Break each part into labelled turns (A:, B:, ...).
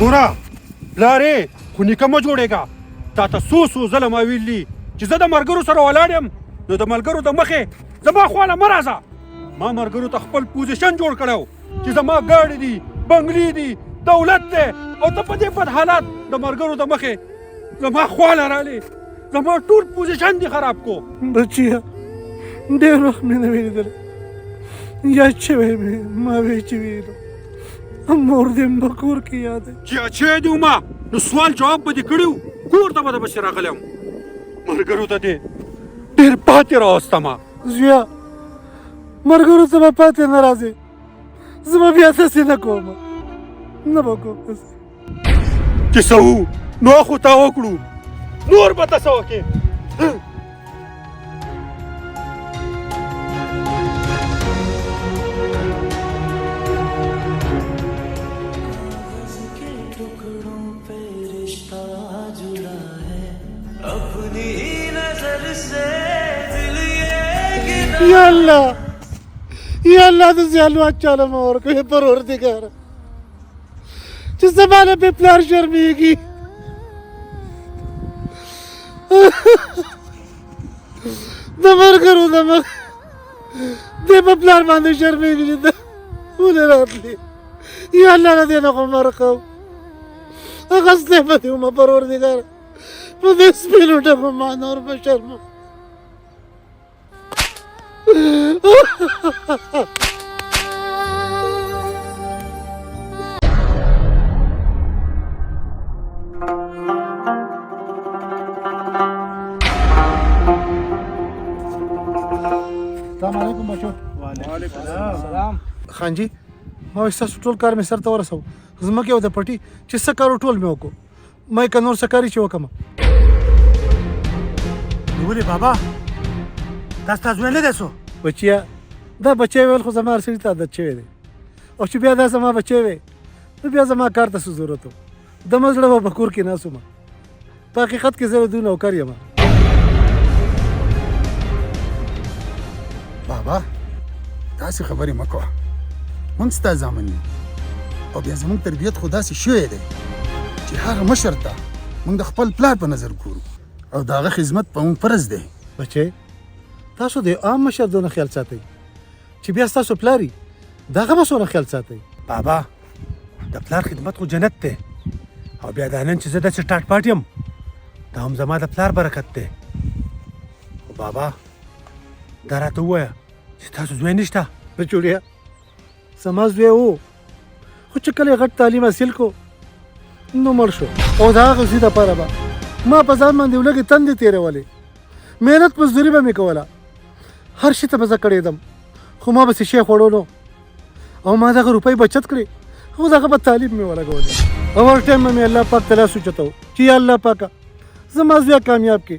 A: ګوره پلارې، خو نیکه مه جوړېږه. تا ته څو څو ځله ما ویلي چې زه د ملګرو سره ولاړ یم، نو د ملګرو د مخې زما خواله مه راځه. ما ملګرو ته خپل پوزیشن جوړ کړی چې زما ګاډي دي، بنګلې دي، دولت دی، او ته په دې بد حالات د ملګرو د مخې زما خواله رالې، زما ټول پوزیشن دې خراب کو.
B: بچیه، ډېر وخت مې نه وی لیدلی، یاد شوی مې، ما وی چې ویلو مور دې هم په کور کې یاد دی.
A: چې اچی دې ومه نو سوال جواب به دې کړی و، کور ته به د پسې راغلی وم. ملګرو ته دې ډېر پاتې راوستم.
B: زویه، ملګرو ته به پاتې نه راځې، زه به بیا داسې نه کوم، نه به کوم داسې.
A: چې څه وو نو خو تا وکړو، نور به ته څه وکړې؟
B: یا الله، یا الله، د زیالو چاله مه ورکوې پروردګاره، چې زما نه پې پلار شرمېږي. د ملګرو د مخ دې په پلار باندې شرمېږي چې ده ولې راتلې. یا الله، له دې نه خو مرقم اخیستی به دې ومه پروردګاره، په دې سپینو ډبو ما نور به شرموم. السلام علیکم بچو.
C: وعلیکم السلام.
B: خان جی، ما وایي ستاسو ټول کار مې سرته ورسو، ځمکې او د پټي چې څه کار و ټول مې وکړو، ما یې که نور څه کاري چې وکړم.
C: ولې بابا، دا ستا زوی نه دی څو؟
B: بچیه، دا بچی ویل خو زما هر سړي ته عادت شوی دی، او چې بیا دا زما بچی وی نو بیا زما کار ته څه ضرورت و؟ د مه زړه به په کور کې ناست وم. په حقیقت کې زه د دوی نوکر یم.
D: بابا، داسې خبرې مه کوه، موږ ستا زامن یو، او بیا زموږ تربیت خو داسې شوی دی چې هغه مشر ته موږ د خپل پلار په نظر ګورو، او د هغه خدمت په موږ فرض دی.
B: بچی، تاسو د یو عام مشر دونه خیال ساتئ، چې بیا ستاسو پلار وي د هغه به څومره خیال ساتئ؟
C: بابا، د پلار خدمت خو جنت دی، او بیا دا نن چې زه داسې ټاټ پاټ یم دا هم زما د پلار برکت دی. خو بابا، دا راته ووایه چې تاسو زوی نشته؟
B: بچوړیه، زما زوی و، خو چې کله یې غټ تعلیم حاصل کړو نو مړ شو، او د هغه زوی دپاره به ما په ځان باندې ولږې تندې تېرولې، محنت مزدوري به مې کوله، هر شي ته به زه کړېدم، خو ما به څه شی خوړو، او ما دغه روپۍ بچت کړې او دغه په تعلیم مې ولګولې، او هر ټایم به مې الله پاک ته لاس اوچتو چې یا الله پاکه زما زوی کامیاب کړې،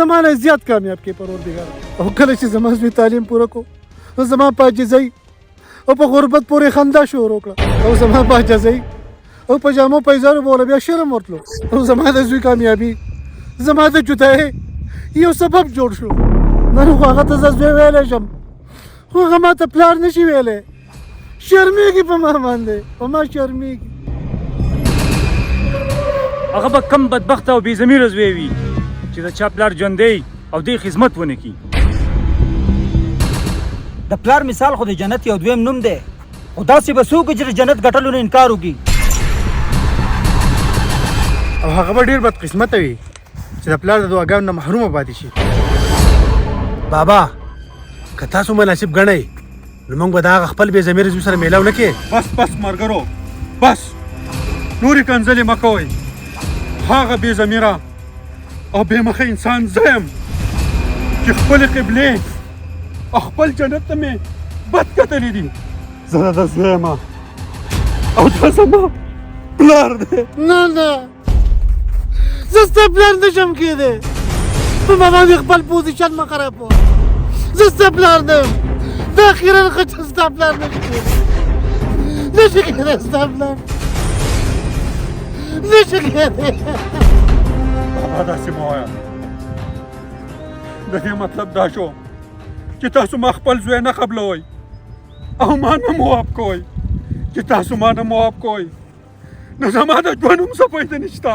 B: زما نه زیات کامیاب کړې پروردګاره. او کله چې زما زوی تعلیم پوره کړو نو زما په عاجزۍ او په غربت پورې خندا شروع کړه، او زما په عاجزۍ او په جامو پیزارو به ورله بیا شرم ورتلو، او زما د زوی کامیابي زما د جدایۍ یو سبب جوړ شو. نن خو هغه ته زه زوی ویلی شم، خو هغه ما ته پلار نشي ویلی، شرمېږي په ما باندې، په ما شرمېږي.
E: هغه به کم بدبخته او بې ضمیره زوی وي چې د چا پلار ژوندی او دی خدمت ونه کړي.
F: د پلار مثال خو د جنت یو دویم نوم دی، خو داسې به څوک چې د جنت ګټلو نه انکار وکړي؟
G: او هغه به ډېر بدقسمته وي چې د پلار د دعاګانو نه محرومه پاتې شي.
C: بابا، که تاسو مناسب ګڼئ نو موږ به د هغه خپل بې ضمیره زوی سره میلاو نه کړې.
A: بس بس ملګرو، بس، نورې کنځلې مه کوئ. هغه بې ضمیره او بې مخه انسان زه یم چې خپلې قبلې او خپل جنت ته مې بد کتلي دي. زه د ده زوی یم او دا زما پلار دی.
B: نه نه، زه ستا پلار نه شم کېدی، په ما باندې خپل پوزیشن مه خرابوه، زه ستا پلار نه یم. دا خیرن ښه چې ستا پلار نه شي کېدی، نه شي کېدی، ستا پلار نه شي کېدی.
A: بابا، داسې مه وایه. د دې مطلب دا شو چې تاسو ما خپل زوی نه قبلوئ او ما نه معاف کوئ. چې تاسو ما نه معاف کوئ نو زما د ژوند هم څه فایده نشته،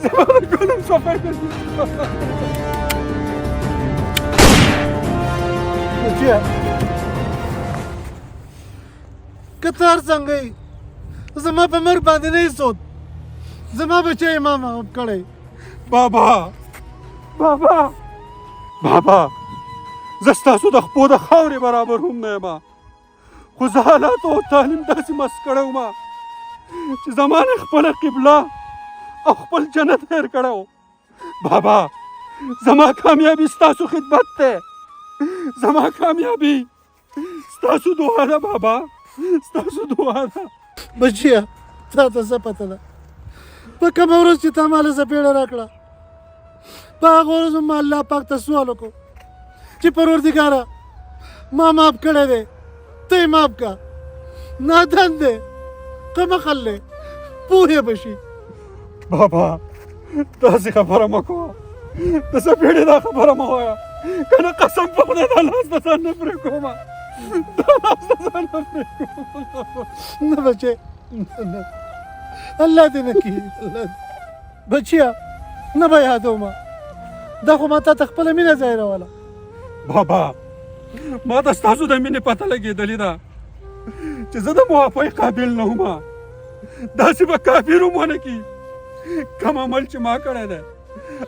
A: زما د ژوند هم څه فایده نشته.
B: بچیه که ته هر څنګه یې زما په مرګ باندې نه یې سود، زما بچی یې ما معاف کړی.
A: بابا بابا بابا، زه ستاسو د خپو د خاورې برابر هم نه یم، خو زه حالاتو او تعلیم داسې مست کړی وم چې زما نه خپله قبله او خپل جنت هېر کړی و. بابا زما کامیابي ستاسو خدمت دی، زما کامیابي ستاسو دعا ده بابا، ستاسو دعا ده.
B: بچیه تا ته څه پته ده په کومه ورځ چې تا ما له څپېړه راکړه، په هغه ورځ هم ما الله پاک ته سوال وکړو چې پروردګاره ما معاف کړی دی، ته یې معاف کړه. نادان دی، قمقل دی، پوه به شي.
A: بابا داسې خبره مه کوه، د څپېړې دا خبره مه وایه، که نه قسم په خدای دا لاس د ځان نه پرې کوم، دا لاس د ځان نه پرې کوم.
B: نه بچې نه، الله دې نه کړي. الله دې بچیه نه به یادوم، دا خو ما تا ته خپله مینه ظاهروله.
A: بابا ما ته ستاسو د مینې پته لګېدلې ده چې زه د معافۍ قابل نه وم، داسې به کافر هم ونه کړي کوم عمل چې ما کړی دی،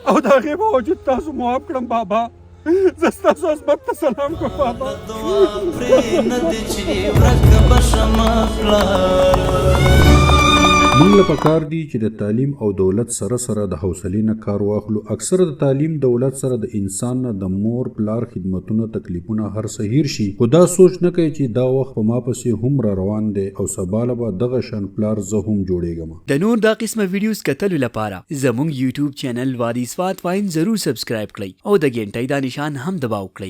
A: او د هغې باوجود تاسو معاف کړم. بابا زه ستاسو عظمت ته سلام کوم. بابا
H: موږ له پکار دي چې د تعلیم او دولت سره سره د حوصلې نه کار واخلو. اکثره د تعلیم دولت سره د انسان نه د مور پلار خدمتونه تکلیفونه هر څه هیر شي، خو دا سوچ نه کوي چې دا وخت په ما پسې هم را روان دی او سبا له به دغه شان پلار زه هم جوړېږم.
I: د نور دا قسمه ویډیوز کتلو لپاره زموږ یوټیوب چینل وادي سوات واین ضرور سبسکرایب کړئ او د ګنټۍ دا نشان هم دباو کړئ.